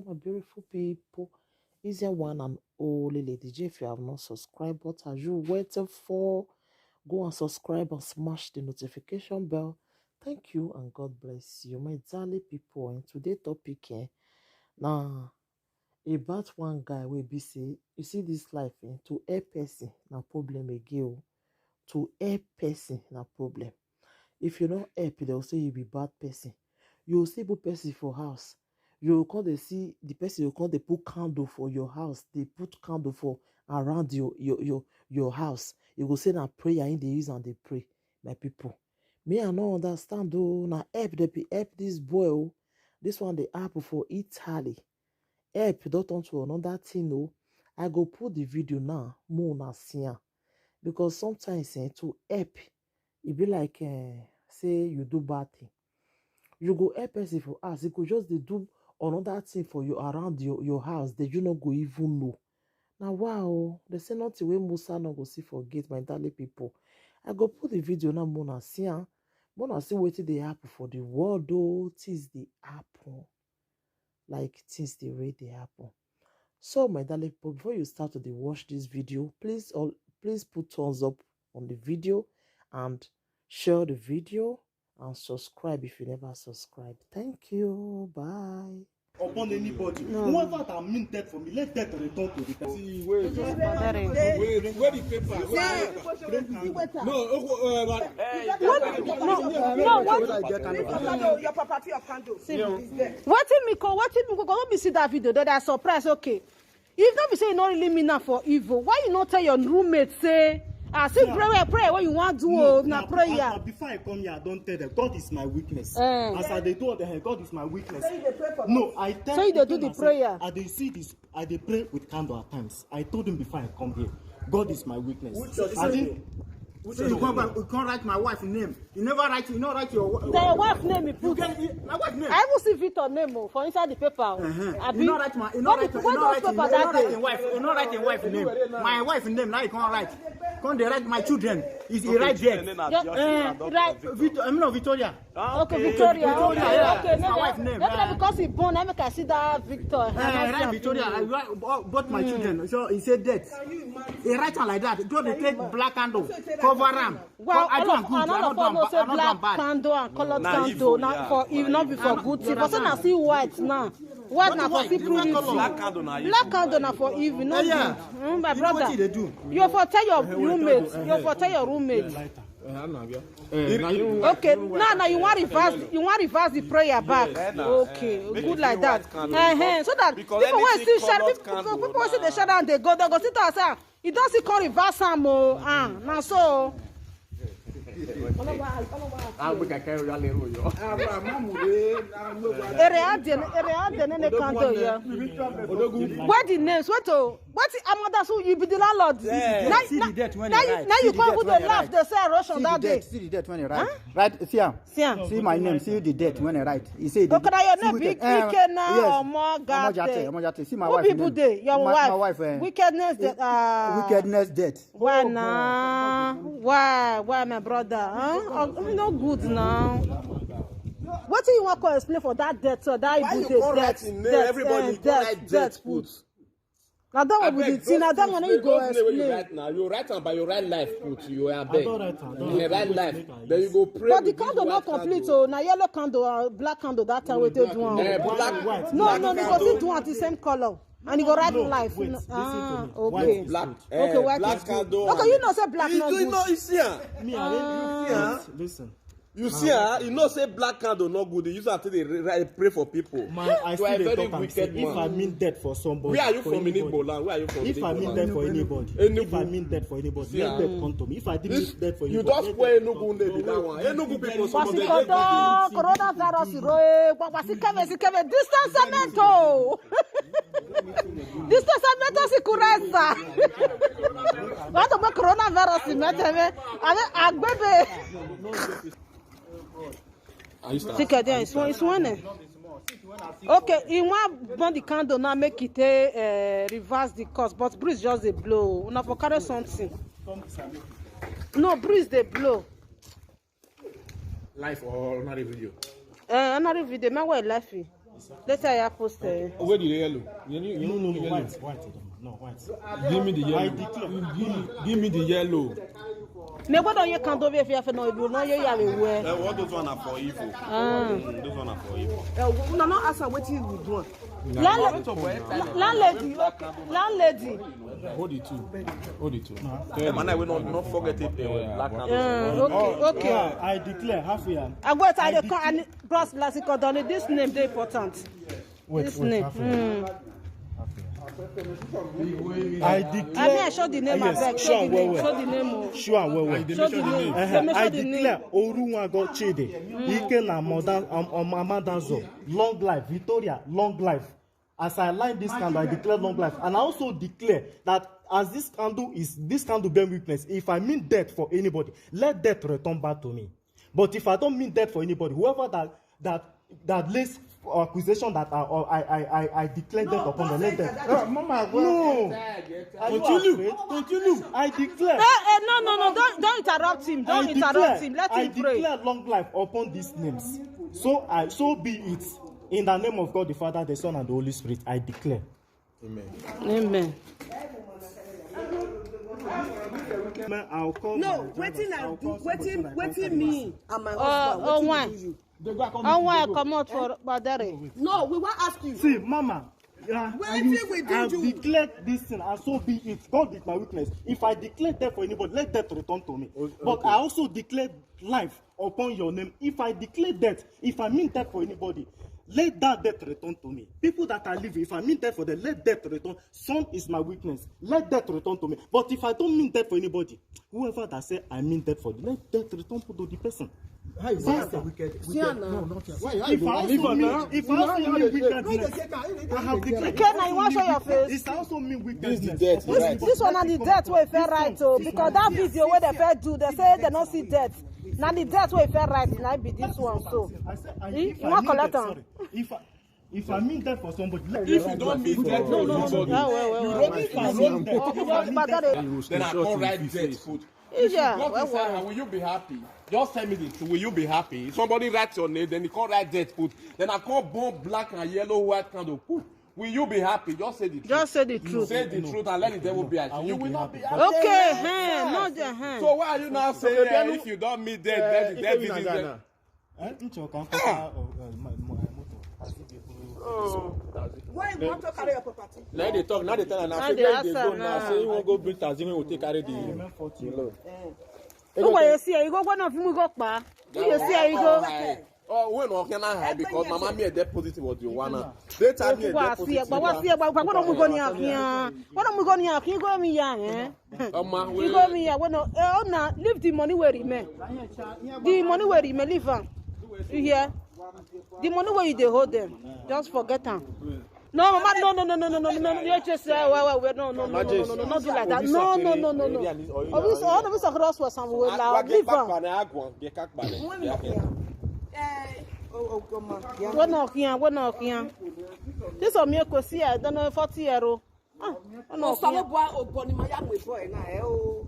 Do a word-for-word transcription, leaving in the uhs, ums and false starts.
My beautiful people, is your one and only Lady J. If you have not subscribed, what are you waiting for? Go and subscribe and smash the notification bell. Thank you and God bless you, my darling people. And today topic, eh, now about one guy will be say, you see this life, eh, to help person na problem again. To help person na problem. If you no help, they will say you be bad person. You will see good person for house. You will come dey see the person, you come dey put candle for your house. They put candle for around your your your your house. You go say na prayer in the use and they pray. My people, me, I no understand though. Na help they be help this boy. Oh, this one they happen for Italy. Help don't turn to another thing. Oh, I go put the video now. More na see am. Because sometimes, eh, to help, e be like, eh, say you do bad thing. You go help person for us, e go just dey do another thing for you around your, your house that you no go even know. Now, wow, they say nothing wey Musa no go see for gate, my darling people. I go put the video now, Mona see am. Mona see wetin dey happen for the world, though, things dey happen. Like, things dey really dey happen. So, my darling people, before you start to dey watch this video, please all please put thumbs up on the video and share the video and subscribe if you never subscribe. Thank you. Bye. Upon anybody. No. Whoever that mean death for me, let death return to the person. See, wait, wait, where the paper? Where the paper? No, oh, uh, what? No, no, what? Your property of candle. See, wetin me call, wetin me call, when me see that video, that I surprise, okay. If not be say you no really mean am for evil, why you no tell your roommate say, ah, see, pray, pray, pray, what you want do, oh, na prayer. Before I come here, I don't tell them. God is my witness. Eh. As I dey do all the hell, God is my witness. So you dey pray for me? No, I tell. So you dey do the prayer? I dey see this. I dey pray with candle at times. I told him before I come here, God is my witness. I didn't. So you come back, you can't write my wife name. You never write, you no write your wi-, na your wife name you put. Get, you, my wife name. I even see Victor name, oh, for inside the paper, oh. Uh-huh. Abi? You no write my, you no write, you no write, you no write your wife, you no write your wife name. My wife name, now you can't write. Come dey write my children. Is he right there? Your, eh, right. Victor, I mean, no, Victoria. Ah, okay, okay, Victoria. Victoria, yeah. Okay, it's my wife name, maybe yeah. Because he born, I make I see that Victor. Eh, right, Victoria. I write about, about my children. So he said death. He write am like that. Don't they take black candle, cover am? Well, I do am good. I no do am bad. Black candle and colored candle, not for evil, not be for good thing. But say na see white now. White na for security. Black candle na for evil, not good. Mm, my brother. You for tell your roommate. You for tell your roommate. Eh, na you. Okay, now, now you want reverse, you want reverse the prayer back. Okay, good like that. Uh-huh. So that people wey still share, people, people wey still dey share and they go, they go sit down and say, "Ah, you don't see come reverse am o." Ah, na so. Ah, we can carry your little yo. Ere ade, ere ade ne ne candle yo. What the names? What to? What the Amada? So you be the landlord? Yeah. Now, see the date when now, now you come with the laugh, they say erosion that day. See the date when you write. Right, see am. See am. See my name, see the date when I write. He said, okay, now your name big Ike na Omogate. Omojate, Omojate. See my wife. Who people dey? Your wife. My wife. Wickedness, that, ah. Wickedness, death. Why na? Why? Why, my brother? Huh? Oh, no good now. What do you want to explain for that death? So that why you go write in name? Everybody go write death put. Na that one be the thing. Na that one you go explain. Right now, you write am by your right life put. You are beg. You write life. Then you go pray. But the candle not complete. So na yellow candle, uh, black candle that time we take do am. Eh, black. No, no, because he do am the same color. And you go write life. Wait, listen to me. Ah, okay. Black, okay, black candle. Okay, you know say black no good. You see am? Me, I didn't. Listen. You see, ah, you know say black candle no good. You use am take dey pray for people. My, I still dey talk am say, if I mean death for somebody, where are you from in Igbo land? Where are you from? If I mean death for anybody, if I mean death for anybody, let death come to me. If I did mean death for anybody, you just spoil Enugu name be that one. Enugu people, some of them get coronavirus. Distance cement o. This is a better security. What about coronavirus? Agbebe. Ticket there, it's one, it's one. Okay, he want burn the candle now, make it a, uh, reverse the course, but breeze just dey blow. Una for carry something. No, breeze dey blow. Life or ordinary video? Uh, ordinary video, my way life. Later, I post it. Where the yellow? You, you, you don't know the yellow. White, white, no, white. Give me the yellow. I declare. Give me, give me the yellow. Me what on your candle if you have no, you know you have a wear. Eh, what those one are for evil? Ah. Mm, those one are for evil. Uh, we not ask her what you would want. Landlady, okay. Landlady. Hold it too. Hold it too. Yeah, man, I will not, not forget it. Uh, black candle. Yeah, okay, okay. Yeah, I declare, half year. I go, I, I declare. Bros, Lasiko Donny, this name dey important. Wait, this wait, name. Half year. Mm. I declare. I mean, I show the name, yes, abeg. Show the name. Show the name. Oh. Show am well, well. Show the name. Uh-huh. Let me show the name. I declare Orunwago Chidi, mm, Ikenna Modan, um, um, Amadanzo, long life, Victoria, long life. As I light this candle, I declare long life. And I also declare that as this candle is, this candle bear witness, if I mean death for anybody, let death return back to me. But if I don't mean death for anybody, whoever that that that lays accusation that I, or I, I, I, I declare death upon them, let death. No, Mama, no. Continue, continue. I declare. Eh, eh, no, no, no, don't, don't interrupt him. Don't interrupt him. Let him pray. I declare long life upon these names. So I, so be it. In the name of God the Father, the Son, and the Holy Spirit, I declare. Amen. Amen. Man, I'll call. No, wetin I do, wetin, wetin me and my husband, wetin we do you? Oh, why I comot for Badare? No, we wan ask you. See, Mama, yeah, wetin we do you? I declare this thing, and so be it. God is my witness. If I declare death for anybody, let death return to me. But I also declare life upon your name. If I declare death, if I mean death for anybody, let that death return to me. People that are living, if I mean death for them, let death return. Son is my witness. Let death return to me. But if I don't mean death for anybody, whoever that say I mean death for them, let death return to the person. How is that wicked? Wicked. No, not yet. Why, why if I also mean, if I also mean wickedness, I have declared. Ikenna, you wan show your face? It's also mean wickedness. This is the death, right? This one na the death wey fair right o, because that video wey dem fair do, dem say dem no see death. Na the death wey fair right na be this one so. I say, I, if I wan collect am. If I, if I mean death for somebody, let, if you don't mean death for somebody, you don't mean death. If I mean death for somebody, then I come write death put. If you go inside, will you be happy? Just tell me the truth. Will you be happy? If somebody writes your name, then you come write death put. Then I come burn black and yellow white candle put. Will you be happy? Just say the truth. Just say the truth. Say the truth and let the devil be at you. You will not be happy. Okay, hand, not your hand. So why are you now saying, eh, if you don't meet death, then the death is there? Eh, ncho kan ko ta, oh, eh, mo, mo, eh, motor. Why you want to carry your property? Now they talk, now they tell her now. Now say they where they ask go her now. Say you wan go bring taxi, we go take carry the load. Eh. Who go you see? You go one of them go pa. Who you see? You go. Oh, we no can hide because Mama me a deposit was you wanna. They tell me a deposit. But what see? But what am I going to here? What am I going to here? You go me here, eh? Ọma, you go me here. When no, eh, oh, now leave the money where it may. The money where it may leave am. You hear? The money where you dey hold them, just forget am. No, Mama, no, no, no. You just say, wait, wait, wait, no, no, no, no, no, no, not do like that. No, no, no, no, no. Always, all of us across was some way now. Leave am. When no here, when no here. This one me go see, I don't know, forty euro. Ah, no, Osalobua Obonima ya mwe boy na, eh, oh.